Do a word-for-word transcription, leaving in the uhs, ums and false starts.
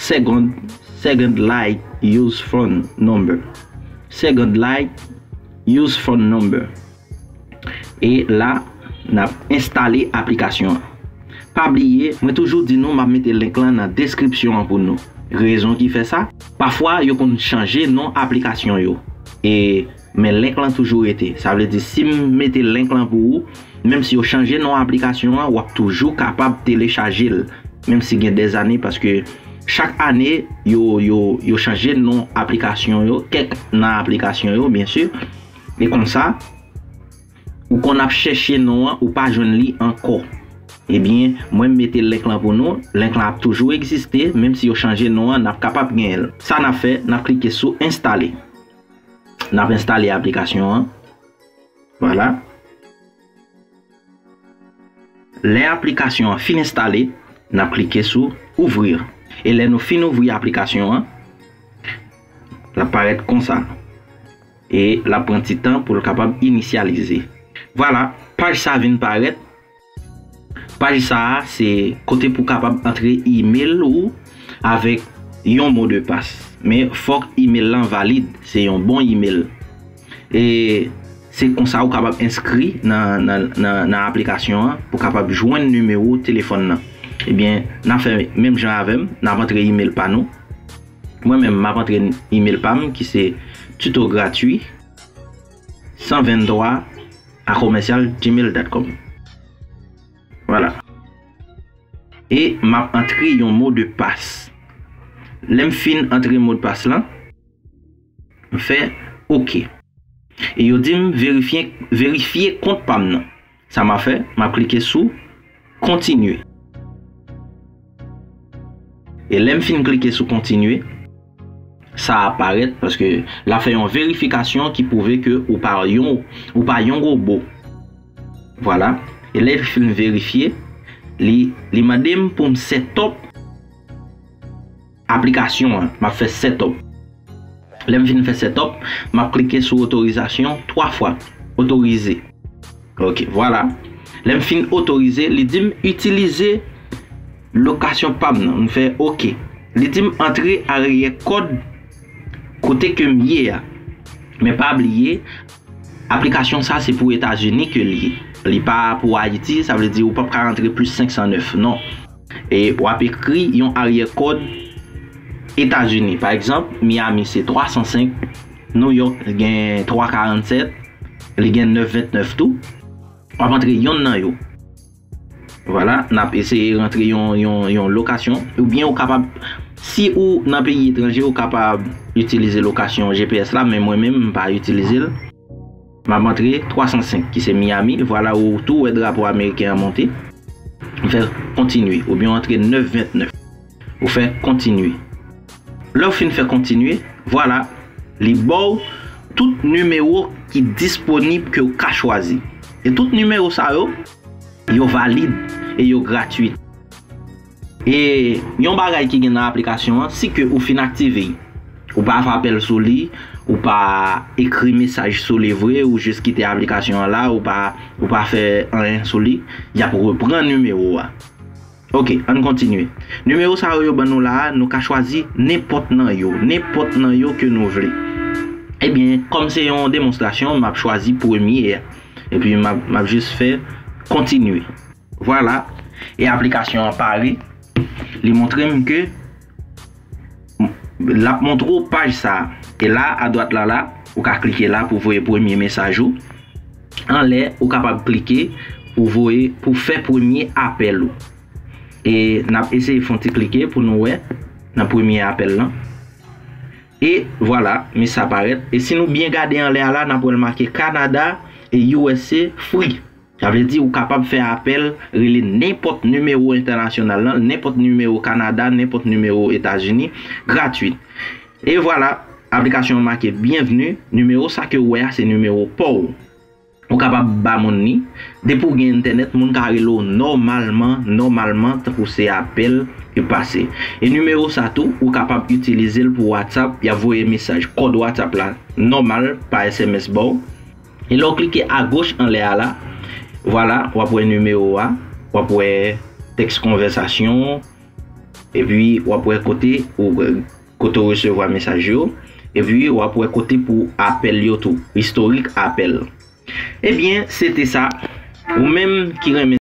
Second, second like use phone number. Second like use phone number. E la, n ap enstale aplikasyon an. Pa bliye, mwen toujou di nou m ap mete link lan nan deskripsyon an pou nou. Rezon ki fè sa, pafwa yo konn chanje non aplikasyon yo. E men link lan toujou rete. Sa vle di si m mete link lan pou ou, menm si yo chanje non aplikasyon an, w ap toujou kapab telechaje l. Menm si gen dèzane, paske chak ane, yo, yo, yo chanje non aplikasyon yo, kèk nan aplikasyon yo, byen si. E konsa, ou konn ap chèche non an, ou pa jwenn li ankò. Ebyen, mwen m mete link lan pou nou, link lan ap toujou egziste, menm si yo chanje non an, n ap kapab genyen l. Sa n ap fè, n ap klike sou enstale. N ap enstale aplikasyon an. Vwala. Lè aplikasyon an fin enstale, n ap klike sou ouvrir. E lè nou fin ouvri aplikasyon an, l ap parèt konsa. E l ap pran ti tan pou l kapab inisyalize. Vwala, paj sa vin parèt. Paj sa a se kote pou kapab antre email ou avèk yon mo de pas. Men fòk email lan valid, se yon bon email. E se konsa ou kapab enskri nan, nan, nan, nan aplikasyon an pou kapab jwenn nimewo telefòn nan. Ebyen, n ap fè menm jan avè m, n ap antre email pa nou. Mwen menm, m ap antre email pa m ki se tuto gratuit san venntwa a commercial gmail dot com. Vwala. E m ap antre yon mo de pas. Lè m fin antre mo de pas lan, m fè oke. E yo di m verifye, verifye kont pa m nan. Sa m ap fè, m ap klike sou kontinye. E lè m fin klike sou kontinye, sa ap parèt paske l ap fè yon verifikasyon ki pwouve ke ou pa yon, ou pa yon wobo. Vwala. E lè l fin verifye, li, li mande m pou m set up aplikasyon an. M ap fè set up. Lè m fin fè set up, m ap klike sou otorizasyon twa fwa. Otorize. Ok, vwala. Lè m fin otorize, li di m itilize lokasyon pa m nan. M fè oke. Li di m antre aryè kòd kote ke m ye a. Men pa bliye, aplikasyon sa se pou Etazini ke li ye. Li pa pou Ayiti, sa vle di ou p ap ka rantre plis senk san nèf, non. E w ap ekri yon aryè kòd Etazini. Pa egzanp, Miami se twa san senk, New York gen twa karannsèt, li gen nèf ventnèf tou. W ap antre yonn nan yo. Vwala, n ap eseye rantre yon, yon, yon lokasyon. Oubyen ou kapab, si ou nan peyi etranje, ou kapab itilize lokasyon G P S la, men mwen menm, m pa itilize l. M ap antre twa san senk, ki se Miami. Vwala, ou tou wè drapo ameriken an monte. M fè kontinye, oubyen w antre nèf ventnèf. Ou fè kontinye. Lè w fin fè kontinye, vwala, li ba w tout nimewo ki disponib ke w ka chwazi. E tout nimewo sa yo, yo valid e yo gratwit. E yon bagay ki gen nan aplikasyon an, si ke ou fin aktive, ou pa fè apèl sou li, ou pa ekri mesaj sou li vre, ou jis kite aplikasyon an la, ou pa, ou pa fè anyen sou li, y ap reprann nimewo a. Ok, ann kontinye. Nimewo sa yo yo ban nou la a, nou ka chwazi nenpòt nan yo, nenpòt nan yo ke nou vle. Ebyen, kòm se yon demonstrasyon, m ap chwazi premye a. Epi m ap, m ap jis fè kontinye. Vwala. E aplikasyon an pare. Li montre m ke l ap montre w paj sa a. E la, adwat la la, ou ka klike la pou voye premye mesaj ou. Anlè, ou kapab klike pou voye, pou fè premye apèl ou. E n ap eseye fè yon ti klike pou nou wè nan premye apèl lan. E vwala, men sa parèt. E si nou byen gade anlè a la, n ap wè l make Canada e U S A free. Sa vle di ou kapab fè apèl, rele nenpòt nimewo entènasyonal lan, nenpòt nimewo Kanada, nenpòt nimewo Etazini, gratwit. E vwala, aplikasyon an make byenvni, nimewo sa ke w wè a se nimewo pa w. Ou kapab ba moun li. Depi w gen entènèt, moun ka rele w nòmalman, nòmalman, tankou se apèl yo pase. E nimewo sa tou, ou kapab itilize l pou WhatsApp, y ap voye mesaj kòd WhatsApp la nòmal pa S M S ba w. E lè w klike agoch anlè a la, vwala, w ap wè nimewo a, w ap wè tèks konvèsasyon, Epi w ap wè kote ou kote w resevwa mesaj yo. Epi w ap wè kote pou apèl yo tou, istorik apèl. Ebyen, se te sa. Ou menm ki renmen